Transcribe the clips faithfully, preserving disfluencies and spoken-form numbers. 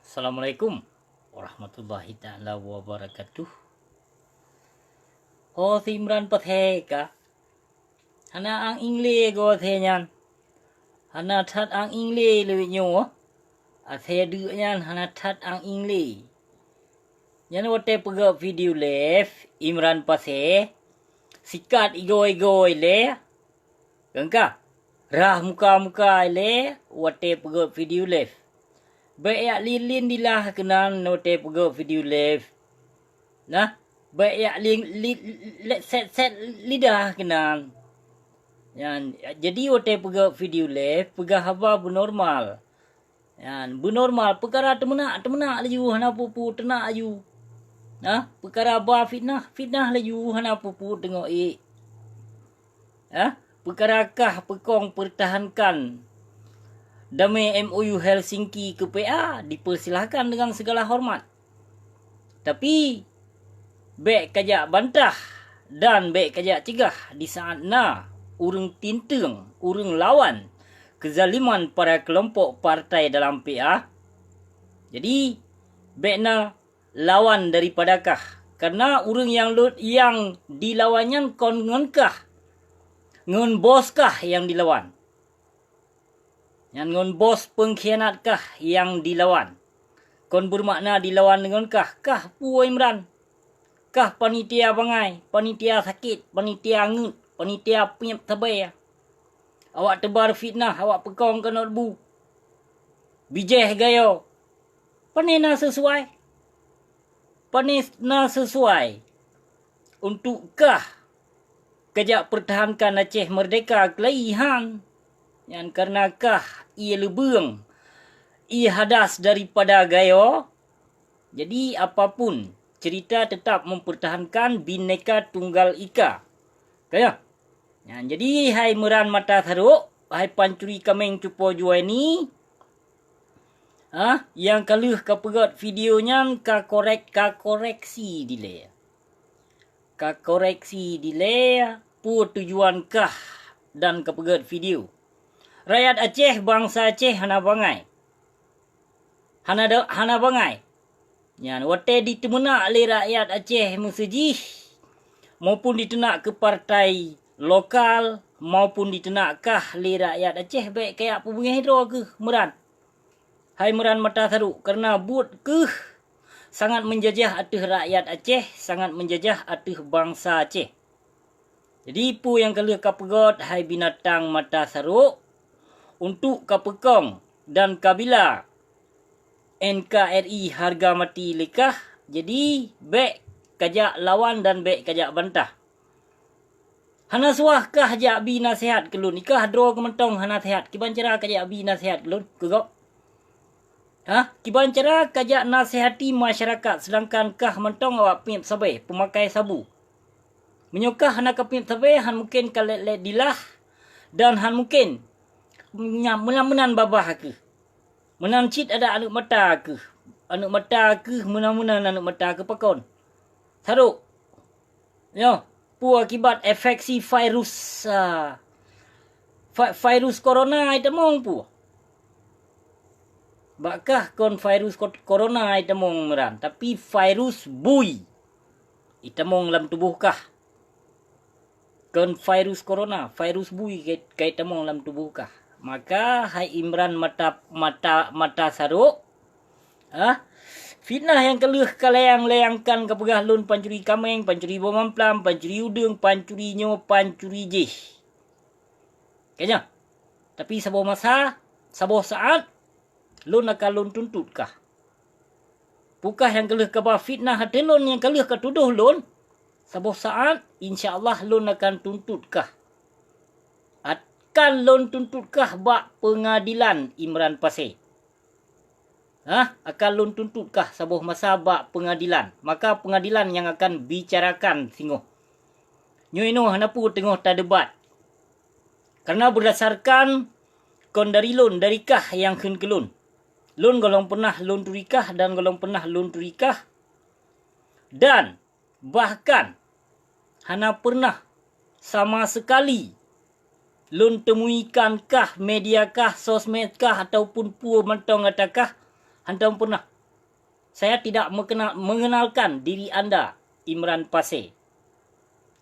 Assalamualaikum warahmatullahi taala wabarakatuh. Ho si Imran Pasé ka? Hana ang Inglé go asèe nyan. Hana that ang Inglé lé nyoe. Asèe deuk nyan hana that ang Inglé. Nyan watèe peugöt video live Imran Pasé, sikat igoe-igoe lé. Keungka, rhah muka-muka ilèe watèe peugöt video live. Bèk jak lin-lin dilah keunan watèe peugöt video live. Nah, bèk jak lin-, li-, li-, sèt-sèt lidah keunan. Nyan, jadi watèe peugöt video live, peugah haba beunormal. Nyan, beunormal, peukara teumeunak, teumeunak laju, hana peue-peue, teunak laju. Nah, peukara ba fitnah, fitnah laju, hana peue-peue, teungoh ék. Nah, peukara kah peukong peurtahankan damé M O U Helsinki keu P A, dipersilahkan dengan segala hormat. Tapi, bèk kajak bantah dan bèk kajak cegah di saat na ureuëng tinteueng, ureuëng lawan keuzaliman para keulompok partai dalam P A. Jadi, bèk na lawan daripada kah, kareuna ureuëng nyang lôt nyang dilawan nyan kon ngon kah, ngon bos kah nyang dilawan. Nyan ngon bos peungkhianat kah nyang dilawan. Kon beumakna dilawan deungon kah, kah peue Imran. Kah panitia bangai, panitia sakét, panitia ngeuet, panitia piep sabé. Awak teubar fitnah, awak peukong keunoe bu. Bijéh gayo. Pane na seusuai? Pane na seusuai untuk kah kajak peurtahankan Aceh Merdeka keulai han? Nyan kareuna kah ie leubeueng, ie hadas daripada gayo. Jadi, apapun cerita, tetap mempertahankan Bhinneka Tunggal Ika. Ka nyo? Nyan, jadi, hai meuran mata sarok, hai pancuri kaméng cupo juai ni, ha, nyang ka lheueh ka peugöt video nyan ka korek-, ka koreksi dilèe. Ka koreksi dilèe peue tujuan kah dan ka peugöt video. Rakyat Aceh, bansa Aceh hana bangai. Hana da-, hana bangai. Nyan, watèe diteumeunak lé rakyat Aceh meuseujih, maupun diteunak keu partai lokal, maupun diteunak kah lé rakyat Aceh, bèk kajak peubeungéh droe keuh meuran. Hai meuran mata sarok, kareuna buet keuh sangat menjajah ateueh rakyat Aceh, sangat menjajah ateueh bansa Aceh. Jadi, peue nyang ka lheueh ka peugöt hai binatang mata sarok, untuk ka peukong dan ka bila N K R I hareuga mati lé kah, jadi bèk kajak lawan dan bèk kajak bantah. Hana suah kah jak bi naseuhat keu lôn, i kah droe keuh mantong hana seuhat, kiban cara kajak bi naseuhat keu lôn, keu gob? Hah? Kiban cara kajak naseuhati masyarakat, seudangkan kah mantong awak piep sabé, peumakai sabu? Meunyoe kah hana kapiep sabé, han mungken ka lét-lét dilah, dan han mungken nya-, meunan-meunan babah keuh. Meunan cit adak aneuk mata keuh. Aneuk mata keuh meunan-meunan aneuk mata keuh pakon. Sarok. Nyoe, peue akibat enfeksi virus, ah, vi-, virus corona itamong peue? Bak kah kon virus ko-, corona itamong meuran, tapi virus bui itamong lam tuboh kah. Kon virus corona, virus bui ka, ka itamong lam tuboh kah. Maka hai Imran mata, mata, mata sarok, ah, fitnah nyang ka lheueh ka layang-layangkan, ka peugah lôn pancuri kaméng, pancuri boh mamplam, pancuri udeueng, pancuri nyoe, pancuri jéh. Ka nyan. Tapi saboh masa, saboh saát, lôn akan lôn tuntot kah. Peue kah nyang ka lheueh kaba fitnah ateueh lôn, nyang ka lheueh ka tudoh lôn, saboh saát, insya Allah lôn akan tuntot kah. Akan lôn tuntot kah bak peungadilan Imran Pasé. Hah? Akan lôn tuntot kah saboh masa bak peungadilan. Maka peungadilan nyang akan bicarakan singoh. Nyoe inoe hana peue teungoh tadebat. Kareuna beurdasarkan kon dari lôn, dari kah nyang kheun keu lôn. Lôn gohlom peunah lôn turi kah dan gohlom peunah lôn turi kah. Dan bahkan hana pernah sama sekali lôn temuikan kah, media kah, sosmed kah, ataupun peue mantong ata kah, hantom pernah. Saya tidak mekena-, mengenalkan diri anda, Imran Pasé.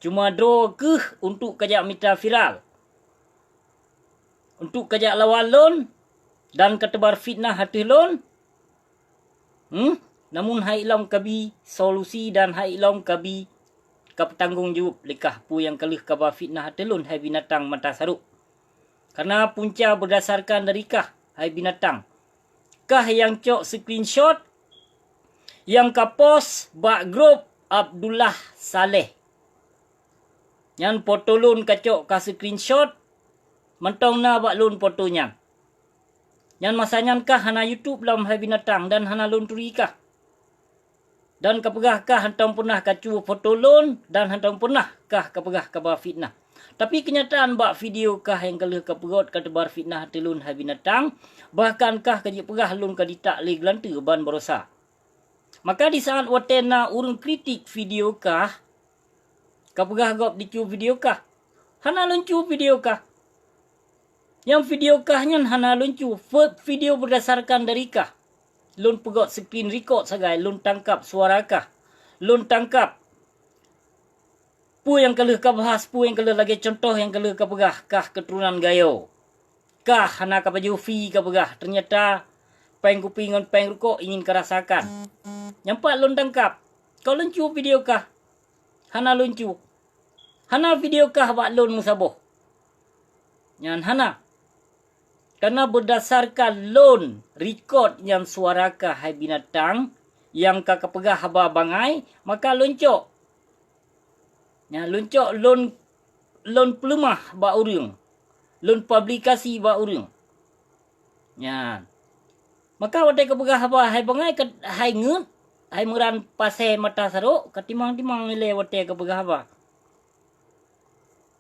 Cuma droe keuh untuk kajak mita viral, untuk kajak lawan lôn dan kateubar fitnah ateueh lôn. Hmm? Namun hai lom kabi solusi dan hai lom kabi kapeutanggong jaweueb lé kah peue nyang ka lheueh kaba fitnah ateueh lôn hai binatang mata sarok. Karena punca berdasarkan dari kah hai binatang. Kah nyang cok screenshot nyang ka post bak grup Abdullah Saleh. Nyan foto lôn kacok ka screenshot, mantong na bak lôn foto nyan. Nyan masa nyan kah hana YouTube lom hai binatang dan hana lôn turi kah. Dan kapeugah kah hantong peunah kacue foto lôn dan hantong peunah kah kapeugah kaba fitnah. Tapi keunyataan bak video kah nyang ka lheueh kapeugot kateubar fitnah ateueh lôn hai binatang, bahkan kah kajeuet peugah lôn kaditak lé geulanteue ban barosa. Maka di saat watée na ureuëng kritik video kah, kapeugah gob dicue video kah. Hana lôn cue video kah. Nyang video kah nyan hana lôn cue. Fe-, video berdasarkan dari kah. Lôn peugot screen record sagai, lôn tangkap suara kah. Lôn tangkap peue nyang ka lheueh kabahas, peue nyang ka lheueh lagée contoh nyang ka lheueh kapeugah, kah keuturonan Gayo. Kah hana kapajoh fee kapeugah, ternyata péng kupi ngon péng rukok ingin karasakan. Nyang pat lôn tangkap, kon lôn cue video kah. Hana lôn cue. Hana video kah bak lôn meusaboh. Nyan hana. Karena berdasarkan lôn record nyang suara kah hai binatang nyang ka kapeugah haba bangai, maka lôn cok. Nyan lôn cok lôn, lôn peuleumah bak ureuëng. Lôn publikasi bak ureuëng. Nyan. Maka watée kapeugah haba hai bangai, ka-, hai ngeut, hai meuran pasé mata sarok, katimang-timang ilée watée kapeugah haba.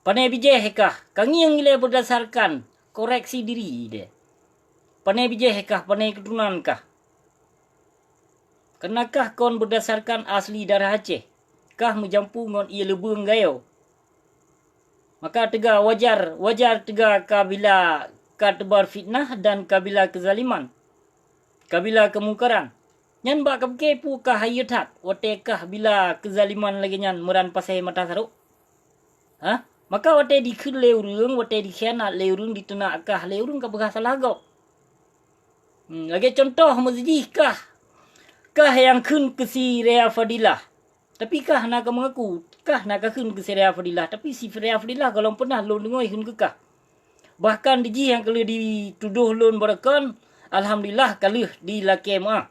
Pané bijéh kah, kangieng ilée berdasarkan koreksi diri deh. Pané bijéh kah, pané keuturonan kah. Karena kah kon berdasarkan asli darah Aceh, kah meujampu ngon ie leubeueng Gayo. Maka teuga wajar, wajar teuga kabila ka teubar fitnah dan kabila keuzaliman, kabila keumungkaran. Nyan bak kapike peue kah hayeue that watée kah bila keuzaliman lagée nyan meuran pasé mata sarok? Hah? Maka watée dikheun lé ureuëng, watée dikhianat lé ureuëng, diteunak kah lé ureuëng kapeugah salah gob. Hmm, lagée contoh meusijih kah, kah nyang kheun keu si Rea Fadilah. Tapi kah na ka meungaku, kah na ka kheun keu si Rea Fadilah, tapi si Rea Fadilah gohlom peunah lôn deungoe kheun keu kah. Bahkan dijih nyang ka lheueh ditudoh lôn baroekon, alhamdulillah ka lheueh dilakée meuah.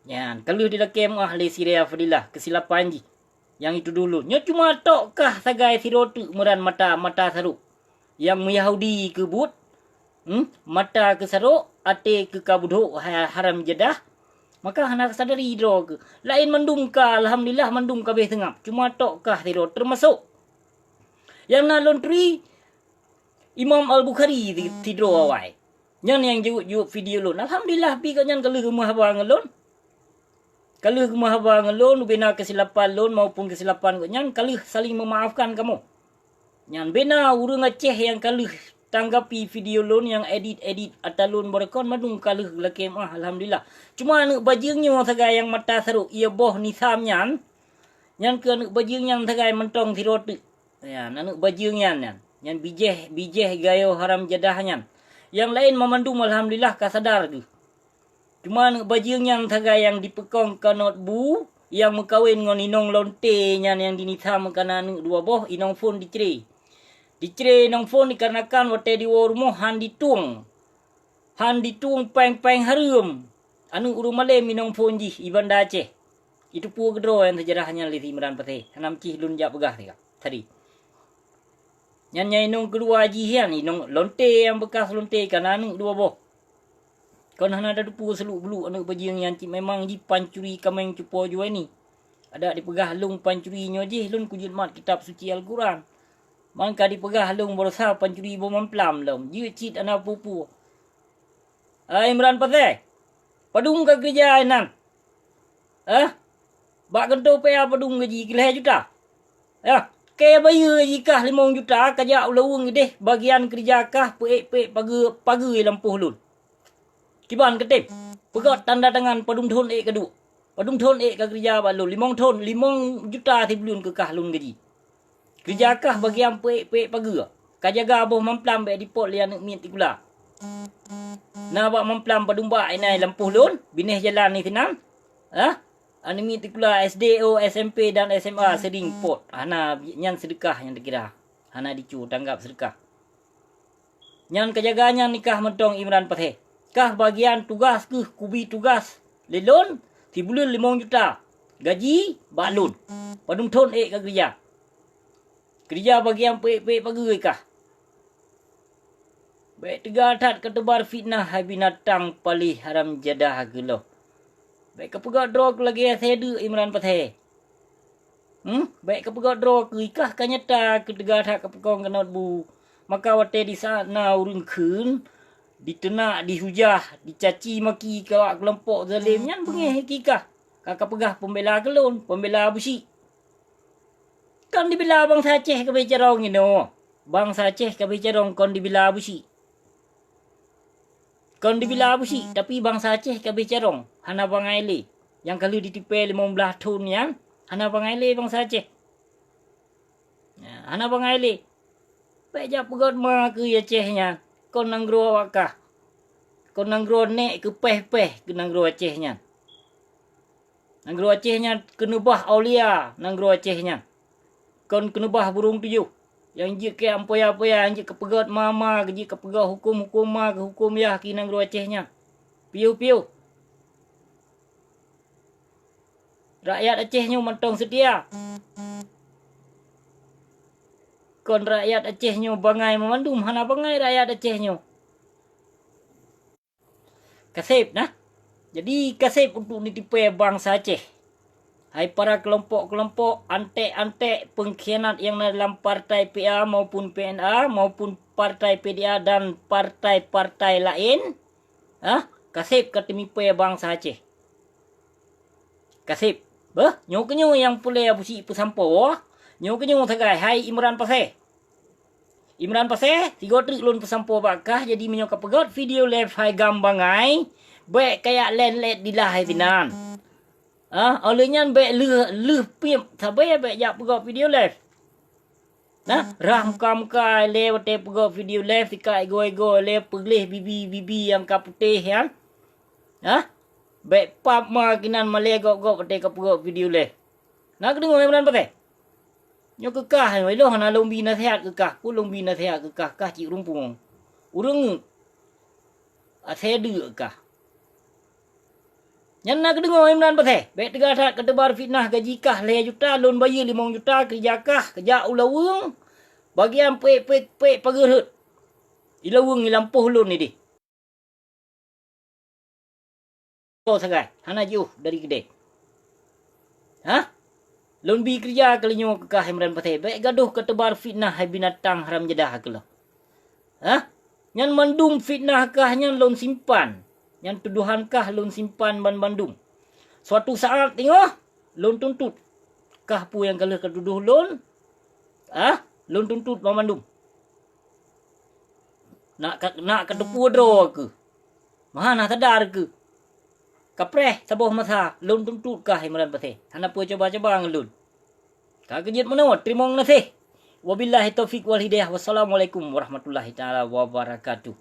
Nyan, ka lheueh dilakée meuah lé si Rea Fadilah keusilapan jih nyang jitudoh lôn. Nyoe cuma tok kah sagai sidroe teuk meuran mata, mata sarok. Nyang Meuyahudi keu buet, hmm, mata keu sarok, até keu ka beudhok ha-, haram jadah, maka hana sadari droe keuh. Laén mandum ka, alhamdulillah, mandum ka abéh seungab. Cuma tok kah sidroe, teumasok nyang na lôn turi Imam Al-Bukhari si-, sidroe awai. Nyan nyang jeuet-jeuet video lôn. Alhamdulillah, pi gobnyan ka lheueh geumeuhaba ngon lôn. Ka lheueh geumeuhaba ngon lôn, ubena keusilapan lôn maupun keusilapan gobnyan, ka lheueh saling meumaafkan kamoe. Nyan bena ureuëng Aceh nyang ka lheueh tanggapi video lôn nyang edit-edit ata lôn baroekon mandum ka lheueh lakée meuah, alhamdulillah. Cuma aneuëk bajeueng nyoe sagai nyang mata sarok ie boh nisam nyan, nyan keuh aneuëk bajeueng nyan sagai mantong sidroe teuk. Nyan, aneuëk bajeueng nyan, nyan. Nyan bijéh, bijéh Gayo haram jadah nyan. Nyang laén mamandum alhamdulillah ka sadar geuh. Cuma aneuëk bajeueng nyan sagai nyang dipeukong kanot bu, nyang meukawen ngon inong lonte nyan nyang dinisam kana aneuëk dua boh, inong phon dicre. Dicre inong phon dikarenakan watée diwoe rumoh han ditueng. Han ditueng péng-péng hareuem. Aneuëk ureuëng malém inong phon jih i Banda Aceh. Itu peue keudroe nyang seujarah nyan lé si Imran Pasé. Hana meucih lôn jak peugah siga. Tadi. Nyan nyang inong keudua jih nyan, inong lonte nyang beukas lonte kana aneuëk dua boh. Kon hana tateupeue seuluk-beuluk aneuëk bajeueng nyan cit memang jipancuri kaméng cupo Juwaini. Adak dipeugah lôn pancuri nyoe jih lôn kujeuet mat kitab suci Al-Quran. Man ka dipeugah lôn baroesa pancuri boh mamplam lom. Jeuet cit hana peue-peue. Hai Imran Pasé, padum ka keureuja inan? Eh? Bak kantô P A padum gaji keu lhée juta? Yah, kée bayeue gaji kah limong juta, kajak u laweueng ideh bagian keureuja kah peuék-peuék pageue, pageue lam poh lôn. Kiban keutem. Peugöt tanda tangan padum thon ék ka duek. Padum thon ék ka keureuja bak lôn. Limong thon, limong juta sibuleuen keu kah lôn gaji. Keureuja kah bagian peuék-peuék pageue. Ka jaga boh mamplam bék dipot lé aneuk miet sikula. Na bak mamplam padum bak inan lampôh lôn, binéh jalan di sinan. Hah? Aneuk miet sikula S D, O, S M P dan S M A sering pot. Hana, nyan seudeukah nyang teukira. Hana dicu tanggap seudeukah. Nyan ka jaga nyan nikah mantong Imran Pasé. Kah bagian tugaih keuh kubi tugaih lé lôn, sibuleuen limong juta. Gaji bak lôn. Padum thon ék ka keureuja. Keureuja bagian peuék-peuék pageue kah. Bék teuga that ka teubar fitnah hai binatang paléh haram jadah keuloh. Bék ka peugah droe keu lagée asée deuk Imran Pasé. Hmm? Bék ka peugah droe keu ikah ka nyata keu teuga that ka peukong keunot bu. Maka watée di saát na ureuëng kheun, diteunak, dihujah, dicaci maki keu awak keulompok zalém nyan beungéh kikah. Ka ka peugah peumbela keu lôn, peumbela Abusyik. Kon dibila bansa Aceh kabeh carông inoe. Bansa Aceh kabeh carông kon dibila Abusyik. Kon dibila Abusyik, tapi bansa Aceh kabeh carông, hana bangai lé. Nyang ka lheueh ditipée limong blaih thon nyan, hana bangai lé bansa Aceh. Ya, hana bangai lé. Bék jak peugöt ma keu Aceh nyan, kon nanggroe awak kah. Kon nanggroe nek keu péh-péh keu nanggroe Aceh nyan. Nanggroe Aceh nyan keuneubah aulia nanggroe Aceh nyan. Kon keuneubah burông tujoh. Nyang jeuet keu ampoya-poya, nyang jeuet keu peugöt ma-ma, jeuet keu peugöt huköm-huköm ma keu huköm yah keu nanggroe Aceh nyan. Piôh-piôh. Rakyat Aceh nyoe mantong seutia. Kon rakyat Aceh nyoe bangai meumandum, hana bangai rakyat Aceh nyoe. Kaseb nah. Jadi kaseb untuk nitipée bansa Aceh. Hai para keulompok-keulompok antek-antek peungkhianat nyang na dalam partai P A maupun P N A maupun partai P D A dan partai-partai laén, ah, kaseb ka teumipée bansa Aceh. Kaseb, beuh, nyoe keunyoe nyang peureulée Abusyik peusampoe, nyoe keunyoe sagai hai Imran Pasé. Imran Pasé, sigoe treuk lôn peusampoe bak kah, jadi meunyoe ka peugöt video live hai gam bangai, bék kayak lén-lén dilah hai sinan. Ah, óh lheueh nyan bék lheueh, lheueh piep sabe bék jak peugöt video live. Nah, rhah muka-muka lé watée peugöt video live, sikak igoe-igoe lé peugleh bibi-bibi nyang ka putéh nyan. Hah? Bék pap ma kinan malée gob-gob watée ka peugöt video live. Na keudeungoe Imran Pasé? Nyoe keu kah, nyoe iloh na lôn bi naseuhat keu kah, peue lôn bi naseuhat keu kah, kah cit ureuëng pungo. Ureuëng ngeuet. Asée deuk kah. Nyan na keudeungoe Imran Pasé, bék teuga that ka teubar fitnah gaji kah lhée juta, lôn bayeue limong juta, keureuja kah, keujak u Laweueng, bagian pék-pék-pék pageue rhot. I Laweueng i lampôh lôn idéh. Sagai, hana jiôh dari keudée. Hah? Lôn bi keureuja keulinyoe keu kah Imran Pasé, bék gadoh ka teubar fitnah hai binatang haram jadah keuloh. Hah? Nyan mandum fitnah kah nyan lôn simpan. Nyan tudohan kah lôn simpan banmandum. Suatu saát teungoh lôn tuntot kah peue nyang ka lheueh ka tudoh lôn, ah, lôn tuntot banmandum. Nak ka, nak ka teupeue droe keuh. Meuhana sadar keuh. Kapreh saboh masa lôn tuntot kah Imran Pasé. Hana peue cuba-cuba ngon lôn. Ka keujeuet meunoe, teurimong gaséh. Wabillahi taufiq wal hidayah. Wassalamualaikum warahmatullahi taala wabarakatuh.